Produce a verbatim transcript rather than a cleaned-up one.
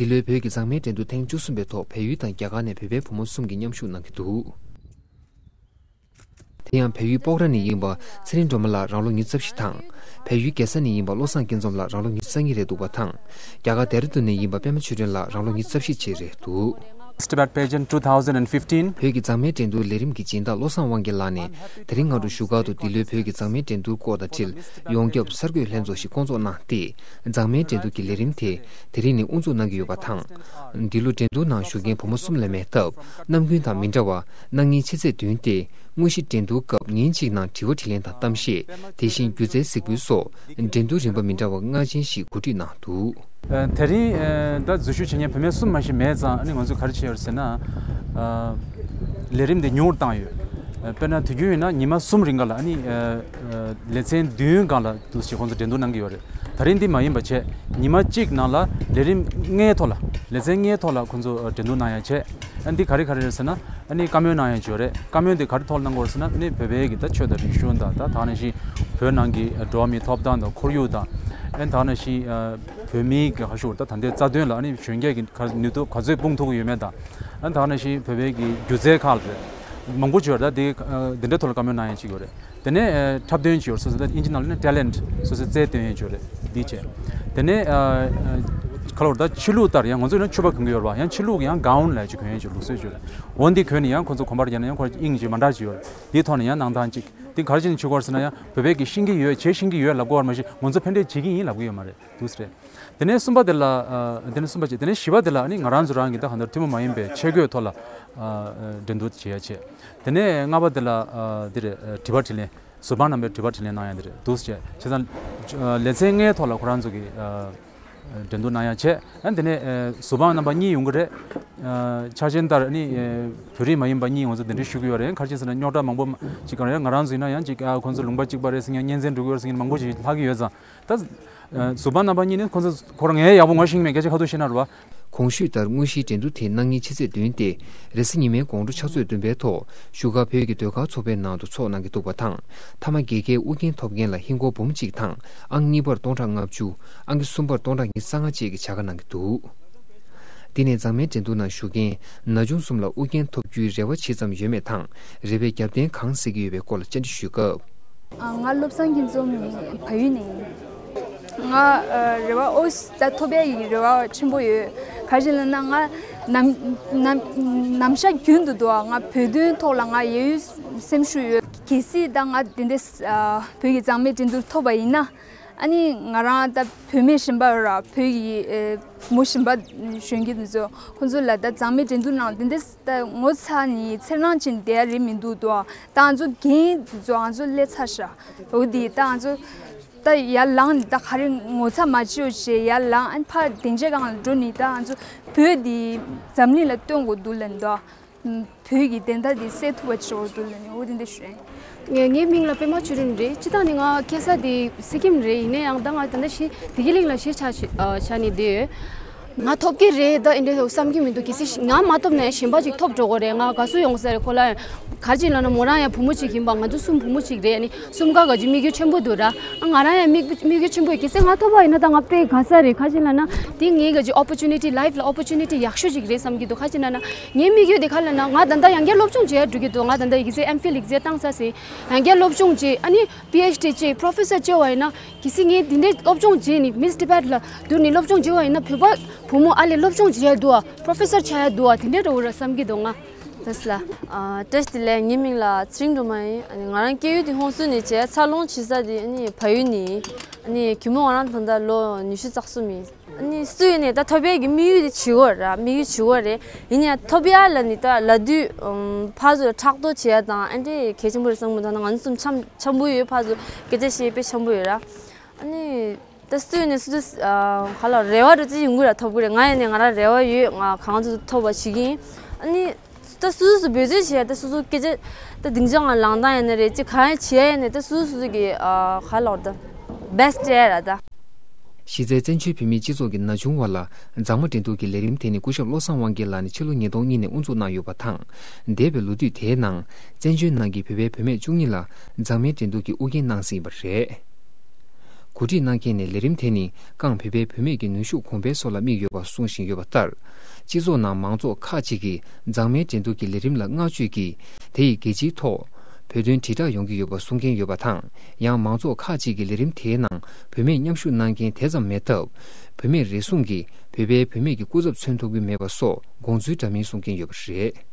འདི་ལོའི་བོད་ཀྱི་མཛངས་མའི་འགྲན་བསྡུར་ཐེངས་བཅུ་གསུམ་པའི་ཐོག་བལ་ཡུལ་དང་རྒྱ་གར་ནས་བོད་པའི་བུ་མོ་གསུམ་གྱིས་མཉམ་ཞུགས་གནང་གི་འདུག་དེ་ཡང་བལ་ཡུལ་སྤོག་ར་ནས་ཡིན་པ་ཚེ་རིང་སྒྲོལ་མ་ལགས་རང་ལོ་ཉི་ཤུ་རྩ་བཞི་དང་། བལ་ཡུལ་རྒྱལ་ས་ནས་ཡིན་པ་བློ་བཟང་སྐྱིད་འཛོམས་ལགས་རང་ལོ་ཉི་ཤུ་རྩ་གཉིས་རེད་འདུག་པ་དང་། རྒྱ་གར་ལྡེ་ར་ལྡུན་ནས་ཡིན་པ་པད་མ་ཆོས་སྒྲོན་ལགས་རང་ལོ་ཉི་ཤུ་རྩ་བཞི་བཅས་རེད་འདུག Miss Tibet Pageant two thousand fifteen. བོད་ཀྱི་མཛངས་མའི་འགྲན་བསྡུར་ལས་རིམ་གྱི་སྦྱིན་བདག་བློ་བཟང་དབང་རྒྱལ་ལགས་ནས་དེ་རིང་སྔ་དྲོ་བཞུགས་སྒར་དུ་འདི་ལོའི་བོད་ཀྱི་མཛངས་མའི་འགྲན་བསྡུར་སྐོར་དང་འབྲེལ་ཡོངས་ཁྱབ་གསར་འགོད་ལྷན་ཚོགས་ཤིག་བསྐོང་ཚོགས་གནང་སྟེ། མཛངས་མའི་འགྲན་བསྡུར་གྱི་ལས་རིམ་དེ་དེ་རིང་ནས་དབུ་འཛུགས་གནང་གི་ཡོད་པ་དང་། འདི་ལོ་འགྲན་བསྡུར་ནང་ཞུགས་མཁན་བུ་མོ་གསུམ་ལས་མེད་སྟབས། ནམ་རྒྱུན་དང་མི་འདྲ་བར་གནངས་ཉིན་ཕྱི་ཚེས་བདུན་སྟེ། དངོས་གཞི་འགྲན་བསྡུར་སྐབས་ཉིན་གཅིག་ནང་དྲི་བ་དྲིས་ལན་དང་གཏམ་བཤད། དེ་བཞིན་སྒྱུ་རྩལ་གཟིགས་འབུལ་སོགས་འགྲན་བསྡུར་རིམ་པ་མི་འདྲ་བ་ལྔ་ཅན་ཞིག་གོ་སྒྲིག་གནང་འདུག་ཨ། དེ་རིང་ཨ། ད་འཛུལ་ཞུགས་བྱེད་མཁན་བུད་མེད་གསུམ་མ་ཞིག་མེད་ཙང་། ཨ་ནི་ང་ཚོས་ག་རེ་བྱས་ཡོད་ཟེར་ན། ཨ། ལས་རིམ་འདི་ཉུང་རུ་བཏང་ཡོད། ཨ། དཔེར་ན་དུས་རྒྱུན་ཡིན་ན་ཉི་མ་གསུམ་རིང་ག་ལ། ཨ་ནི་ཨ། ཨ། ལེ་ཚན་བདུན་སྒང་ལ་འདུག་སེ་ཁོང་ཚོ་འགྲན་བསྡུར་གནང་གི་ཡོད་རེད། དེ་རིང་འདི་མ་ཡིན་པ་བྱས། ཉི་མ་གཅིག་ནང་ལ་ལས་རིམ་ལྔའི་ཐོག་ལ། ལེ་ཚན་ལྔའི་ཐོག་ལ་ཁོང་ཚོ་འགྲན་བསྡུར་གནང་ཡ་བྱས། ཨ། འདི་ག་རེ་ག་རེ་རེད་ཟེར་ན། ཨ་ནི་བཀའ་མོལ་གནང་ཡ་ཅིག་ཡོད་རེད། བཀའ་མོལ་འདི་ག་རེ་ཐོག་ལ་གནང་གི་ཡོད་རེད་ཟེར་ན། ཨ་ནི་བོད་པའི་གི་ད་ཆོས་དང་རིག་གཞུང་དང་། ད་ད་ག་ནང་བཞིན་བོད་ནང་གི་འགྲོ་བ་མིའི་ཐོབ་ཐང་དང་ཁོར་ཡུག་དང་། ཨ་ནི་ད་ག་ནང་བཞིན་ཨ། བོད་མིའི་གི་ཧ་ཤུ་ད་ད་ལྟའི་རྩ་དོན་ལ་ཨ་ནི་གཞོན་སྐྱེས་ཀྱི་ག་ནུས་སྟོབས་ག་ཚོད་སྤུངས་ཐུབ་ཀྱི་ཡོད་མེད་དང་། ཨ་ནི་ད་ག་ནང་བཞིན་བོད་པའི་གི་སྒྱུ་རྩལ་ཁག་ལ་རེད། མང་པོ་ཅིག་ཡོད་རེད། ད་དེ་ཨ། དེ་འདྲའི་ཐོག་ལ་བཀའ་མོལ་གནང་ཡ་ཅིག་ཡོད་རེད། དེ་ནས་ཨ། འཁྲབ་སྟོན་ཅིག་ཡོད་རེད། སོ་སོ་ད་ཨིན་ཇི་ནང་ལ་ནི་ཊེ་ལེན་ཊི། སོ་སོའི་རྩལ་སྟོན་ཡས་ཅིག་ཡོད་རེད། འདི་བྱས། དེ་ནས་ཨ། ཨ། ག་ལབ་དགོས་རེད། ད་ཕྱི་ལུགས་ལྟར་ཡང་ང་ཚོ་ཡིན་ན་ཕྱུ་པ་གོན་གྱི་ཡོད་རེད་པ། ཡང་ཕྱི་ལུགས་ཀྱི་ཡང་གའོན་ལབ་ཅིག་གོན་ཡས་ཅིག་ལུགས་སྲོལ་ཅིག་ཡོད་རེད། འོ་འདི་གོན་ནས་ཡང་ཁོང་ཚོ་གོམ་པ་རྒྱག་ན་ཡང་ཁོ་དབྱིངས་ཅིག་མ་འདྲ་ཅིག་ཡོད་རེད། འདིའི་ཐོག་ནས་ཡང་གནང་སྟངས་ཅིག་འདི་ག་རེ་བྱས་ནས་བྱེད་དགོས་རེད་ཟེར་ན། ཡང་བོད་པའི་གི་ཤེས་ཀྱི་ཡོད། བྱེད་ཤེས་ཀྱི་ཡོད་ལབ་དགོས་པ་མ་གཞི། ང་ཚོ་ཕན་འབྲས་བྱེད་ཀྱི་ཡིན་ལབ་ཀྱི་ཡོད་མ་རེད། འདུག་སེ་རེད། དེ་ནས་གསུམ་པ་དེ་ལ། ཨ། དེ་ནས་གསུམ་པ་བྱས། དེ་ནས་བཞི་པ་དེ་ལ་ཨ་ནི་ང་རང་ཚོ་རང་གི་ད་གང་ལྟར་ཐུན་མོང་མ་ཡིན་པའི་ཆས་གོས་ཐོག་ལ། ཨ། འགྲན་བསྡུར་བྱེད་ཡ་བྱས། དེ་ནས་ལྔ་པ་དེ་ལ། ཨ། འདི་རེད། ཨ། དྲི་བ་དྲིས་ལན། ཟུར་དཔང་རྣམ་པས་དྲི་བ་དྲིས་ལན་གནང་ཡ་འདི་རེད། འདུག་སེ་བྱས། བྱས་ཙང་། ཨ། ལེ་ཚན་ལྔའི་ཐོག་ལ་ཁོ་རང་ཚོ་གི། ཨ། འགྲན་བསྡུར་གནང་ཡ་བྱས། ཨ། དེ་ནས། ཨ། ཟུར་དཔང་རྣམ་པ་གཉིས་ཡོང་གི་རེད། ཨ། ཆ་ཤས་ལྟར་ཨ་ནི། ཨ། བོད་རིགས་མ་ཡིན་པ་གཉིས་ང་ཚོ་གདན་འདྲེན་ཞུ་གི་ཡོད་རེད། ག་རེ་བྱས་ཟེར་ན་རྙོག་དྲ་མང་པོ་ཅིག་གང་རེད། ང་རང་ཚོ་ཡིན་ན་ཡང་ཅིག་ཨ། ཁོང་ཚོ་ལུང་པ་གཅིག་པ་རེད་ཟེར་མཁན། གཉེན་ཚན་འགྲོ་གི་ཡོད་རེད་ཟེར་མཁན་མང་པོ་ཞིག་ལྷག་གི་ཡོད་ཙང་། ད། ཨ། ཟུར་དཔང་རྣམ་པ་གཉིས་ནི་ཁོང་ཚོ་ཁོ་རང་ངས་ཡག་པོ་ངོ་ཤེས་མེད། སྐད་ཆ་ཁ་ཐུག་བཤད་ན་རེད་པ། གོང་ཞུས་ལྟར་དངོས་གཞིའི་འགྲན་བསྡུར་དེ་གནངས་ཉིན་ཕྱི་ཚེས་བདུན་ཏེ། རེས་གཟའ་ཉི་མའི་དགོང་དྲོ་ཕྱག་ཚོད་བདུན་པའི་ཐོག་བཞུགས་སྒར་བོད་ཀྱི་ཟློས་གར་ཚོགས་པའི་ནང་དུ་འཚོགས་གནང་གི་འདུག་པ་དང་། མཐའ་མ་རྒྱལ་ཁའི་དབུ་རྒྱན་ཐོབ་མཁན་ལ་ཧིན་སྒོར་འབུམ་གཅིག་དང་། ཨང་གཉིས་པར་སྟོང་ཕྲག་ལྔ་བཅུ། ཨང་ཀི་གསུམ་པར་སྟོང་ཕྲག་ཉི་ཤུ་རྩ་ལྔ་བཅས་ཀྱི་བྱ་དགའ་གནང་གི་འདུག་འདི་ནས་མཛངས་མའི་འགྲན་བསྡུར་ནང་ཞུགས་མཁན་ན་ཆུང་གསུམ་ལ་དབུ་རྒྱན་ཐོབ་རྒྱུའི་རེ་བ་ཇི་ཙམ་ཡོད་མེད་དང་། རེ་བའི་རྒྱབ་རྟེན་གང་གཟིགས་ཀྱི་ཡོད་པའི་སྐོར་ལ་བཅར་འདྲི་ཞུས་སྐབས། ཨ། ང་བློ་བཟང་སྐྱིད་འཛོམས་ནི་བལ་ཡུལ་ནས་ཡིན། ང་ཨ། རེ་བ་ཨོ་ད་ཐོབ་ཡ་ཡི་རེ་བ་ཆེན་པོ་ཡོད། ག་རེ་ལབ་ན་ང་ནམ་ནམ་ནམ་ཞག་རྒྱུན་དུ་འདུག་ང་བོད་དོན་ཐོག་ལ་ང་ཡ་ཡུལ་སེམས་ཤུགས་ཡོད། གལ་སྲིད་ད་ང་དེ་འདྲ་ཨ། བོད་ཀྱི་མཛངས་མའི་འགྲན་བསྡུར་ཐོབ་པ་ཡིན་ན། ཨ་ནི་ང་རང་ད་བུད་མེད་གཞན་པ་ར་བོད་ཀྱི་ཨེ། བུ་མོ་གཞན་པ་གཞོན་སྐྱེས་དེ་ཚོ་ཁོང་ཚོ་ལ་ད་མཛངས་མའི་འགྲན་བསྡུར་ནང་དེ་འདྲ་ད་ངོ་ཚ་ནས་ཚེར་སྣང་ཅན་བསྡད་ཡ་རེད་མི་འདུག་དོ། ད་ང་ཚོ་རྒན་དེ་ཚོ་ང་ཚོ་སླེབས་ཚར་ཤག་འོ་དེ་ད་ང་ཚོ་ད་ཡར་ལངས་ནས་ད་ག་རེ་ངོ་ཚ་མ་བྱེད་ཅེས་ཡར་ལངས། ཨ་ནི་ཕར་སྡིངས་ཆ་སྒང་ལ་འགྲོ་ནས་ད་ང་ཚོ་བོད་འདི་འཛམ་གླིང་ལ་སྟོན་དགོས་འདུག་ལབ་འདུག་བོད་ཀྱི་བདེན་མཐའ་འདི་གསལ་ཐུབ་པ་བྱེད་དགོས་འདུག་ལབ་ནས་འོ་དེ་འདྲ་ཞུ་ཡིན། ངའི་ངའི་མིང་ལ་པད་མ་ཆོས་སྒྲོན་རེད། སྤྱིར་བཏང་ནི་ང་སྐྱེས་ས་དེ་སི་ཀིམ་རེད། ཡིན་ན་ཡང་ད་ང་ད་ལྟ་གཞིས་བདེ་སྐྱིད་གླིང་ལ་གཞིས་ཆགས་བྱས་ཨ། ཆགས་ནས་བསྡད་ཡོད། ང་ཐོབ་ཀྱི་རེད་ད་འདི་འདྲ་བསམ་གྱི་མི་འདུག་གལ་སྲིད་ང་མ་ཐོབ་ན་ཡང་གཞན་པ་ཅིག་ཐོབ་འགྲོ་གི་རེད། ང་དགའ་བསུ་ཡོང་ས་རེད། ཁོ་ལ་ཡང་ག་རེ་ཅིག་ལབ་ན་མོ་རང་ཡང་བུ་མོ་ཅིག་ཡིན་པ། ང་ཚོ་གསུམ་བུ་མོ་ཅིག་རེད། ཨ་ནི་གསུམ་ཀ་ག་ཅིག་དམིགས་ཡུལ་ཆེན་པོ་འདུག་ར། ཨ་ང་རང་ཡང་དམིགས་དམིགས་ཡུལ་ཆེན་པོ་ཡོད། གལ་སྲིད་ང་ཐོབ་པ་ཡིན་ན་ད་ང་དཔེ་དགའ་ས་རེད། ག་རེ་ཅིག་ལབ་ན་དེ་ངའི་ག་ཅིག་ཨོ་པོར་ཅུ་ནི་ཊི། ལའིཕ་ལ་ཨོ་པོར་ཅུ་ནི་ཊི་ཡག་ཤོས་ཅིག་རེད་བསམ་གྱི་འདུག་ག་རེ་ཅིག་ལབ་ན་ངའི་དམིགས་ཡུལ་དེ་ག་རེ་ལབ་ན་ང་ད་ལྟ་ཡང་བསྐྱར་སློབ་སྦྱོང་བྱེད་ཡ་འགྲོ་གི་འདུག་ང་ད་ལྟ་ཡིག་ཚད་ཨེམ་ཕིལ་ཡིག་ཚད་བཏང་ཚར་ཟིན། ཡང་བསྐྱར་སློབ་སྦྱོང་བྱེད། ཨ་ནི་པི་ཨེཆ་ཌི་བྱེད། པོ་རོ་ཕེ་སར་བྱེད་པ་ཡིན་ན། གལ་སྲིད་ངས་འདི་འདྲའི་སློབ་སྦྱོང་བྱས་ནས་མིས་ཊི་བྷེཊ་ལ་བསྡུར་ནས་སློབ་སྦྱོང་བྱས་པ་ཡིན་ན། བོད་པ་བུ་མོ་ཨ་ལས་སློབ་སྦྱོང་བྱེད་ཡ་འདུག་པ། པོ་རོ་ཕེ་སར་ཆགས་ཡ་འདུག་པ། དེ་འདྲའི་འདྲ་བོ་ར་བསམ་གྱི་འདུག་ང་། ལགས་སོ་ལགས། ཨ། བཀྲ་ཤིས་བདེ་ལེགས། ངའི་མིང་ལ་ཚེ་རིང་སྒྲོལ་མ་ཡིན། ཨ་ནི་ང་རང་སྐྱེ་ཡུལ་དེ་ཧོན་སུར་ནས་བྱས། འཚར་ལོངས་བྱེད་ས་དེ་ཨ་ནི་བལ་ཡུལ་ནས་ཡིན། ཨ་ནི་གུས་མོ་ང་རང་ད་ལྟ་ལོ་ཉི་ཤུ་རྩ་གསུམ་ཡིན། ཨ་ནི་སུ་ཡིན་ནའི་ད་ཐོབ་ཡས་ཀྱི་དམིགས་ཡུལ་དེ་བྱེད་དགོས་ར། དམིགས་ཡུལ་བྱེད་དགོས་རེད། ཡིན་ཡང་ཐོབ་ཡ་ལ་ནི་ད་ལབ་དུས་ཨམ། ཕར་ཚུར་ཕྲག་དོག་བྱེད་ཡ་དང་ཨ་འདྲས་གལ་ཆེན་པོ་རེད་བསམ་གི་འདུག་ད་ང་ཚོ་གསུམ་འཆམ་འཆམ་པོ་ཡོད། ཕར་ཚུར་སྐད་ཆ་བཤད་དཔེ་འཆམ་པོ་ཡོད་ར། ཨ་ནི་ད་སུ་ཡིན་ནའི་སུ་དུ་ཨ། ག་ལ་རེ་བ་འདྲ་ཅིག་ཡོང་གི་ར། ཐོབ་གི་རེད། ང་ཡིན་ནའི་ང་རང་རེ་བ་ཡོད། ང་གང་ཚོད་ཐོབ་པ་བྱེད་ཀྱི་ཡིན། ཨ་ནི། ད་སོ་སོ་སོ་འབད་རྩོལ་བྱེད་ཡ། ད་སོ་སོ་སྐད་ཆ་ད་སྡིངས་ཆ་སྒང་ལངས་སྟངས་ཡིན་ན་རེད། ཅིག་གང་ཡང་བྱེད་ཡ་ཡིན་ན་ད་སོ་སོ་སོ་གི་ཨ། ག་ལབ་དགོས་རེད། ད་བེ་སི་ཊི་སྤྲད་ཡ་ར་ད། གཞི་རྩའི་བཙན་བྱོལ་བོད་མིའི་སྤྱི་ཚོགས་ཀྱི་ན་ཆུང་བ་ལ་མཛངས་མ་འགྲན་བསྡུར་གྱི་ལས་རིམ་དེ་ནི་སྐུ་ཞབས་བློ་བཟང་དབང་རྒྱལ་ལགས་ནས་ཕྱི་ལོ་ཉིས་སྟོང་གཉིས་ནས་དབུ་འཛུགས་གནང་ཡོད་པ་དང་། འདས་པའི་ལོ་དུས་དེའི་ནང་བཙན་བྱོལ་ནང་གི་བོད་པའི་བུད་མེད་བཅུ་གཉིས་ལ་མཛངས་མའི་འགྲན་བསྡུར་གྱི་དབུ་འགན་གནང་ཟིན་པ་རེད། གོ་སྒྲིག་གནང་མཁན་ནས་ལས་རིམ་དེ་ནི་རྐང་བོད་པའི་བུད་མེད་ཀྱི་ནུས་ཤུགས་གོང་འཕེལ་སོགས་ལ་དམིགས་ཡོད་པ་གསུང་བཞིན་ཡོད་པ་ལྟར། སྤྱི་ཚོགས་ནང་མང་ཚོགས་ཁག་ཅིག་གིས་མཛངས་མའི་འགྲན་བསྡུར་གྱི་ལས་རིམ་ལ་བསྔགས་བརྗོད་ཀྱིས། དེ་ཡིས་རྒྱལ་སྤྱིའི་ཐོག་བོད་དོན་དྲིལ་བསྒྲགས་ཡོང་གི་ཡོད་པ་གསུང་མཁན་ཡོད་པ་དང་། ཡང་མང་ཚོགས་ཁག་ཅིག་གིས་ལས་རིམ་དེའི་ནང་བུད་མེད་མཉམ་ཞུགས་གནང་མཁན་དེ་ཙམ་མེད་སྟབས། བུད་མེད་རེ་ཟུང་གིས་བོད་པའི་བུད་མེད་ཀྱི་སྐུ་ཚབ་མཚོན་ཐུབ་ཀྱི་མེད་པ་སོགས་དགོངས་ཚུལ་འདྲ་མིན་གསུང་མཁན་ཡོད་པ་རེད།